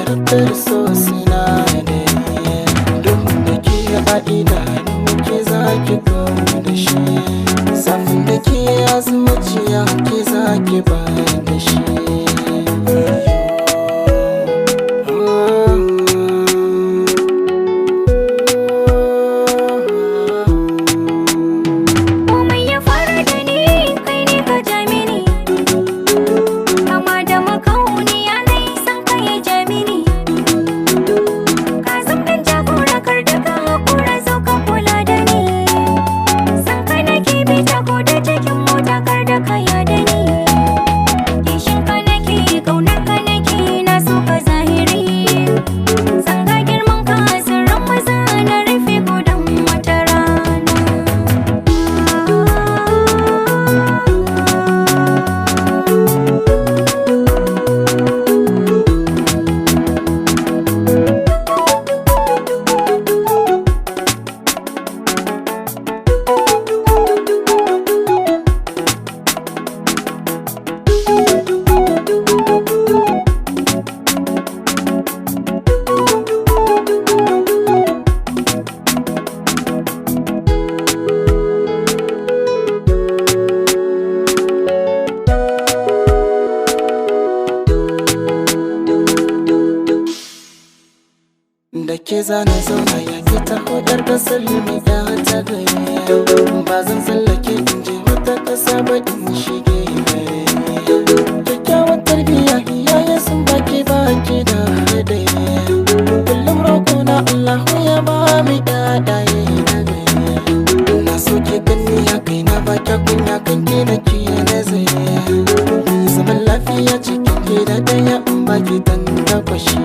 Jarabtar so sinadari. Duhun da ke a idanu ke zaki kawo da shi. Zafin da ke a zuciya ke zaki bayar da shi. Komai ya faru da ni kai ne ka ja mini. Kama da makauniya na yi san ka ya ja mini. Ka zam ɗan jagora kar da ka haƙura zo ka kula da ni. San ka nake bi ta ko da cikin mota kar da ka yada ni. Kishin ka nake ƙaunar ka nake na so ka zahiri. San ga girman ka sirrin maza na rufe ko don wata rana. Da ke zana zauna ya ke ta hodar kasar mai ya ta gari. Ba zan tsallake in je wata ƙasa ba in shige gari. Kyakkyawan tarbiyya iyaye sun baki baki da hadari. Kullum roƙo na Allahu ya ba mu ƴaƴaye na gari. Na so ki ganni ya kai na ba kya kunya kan ki na ki nazari. Mu yi zaman lafiya cikin gida ɗaya in baki dan takwashi.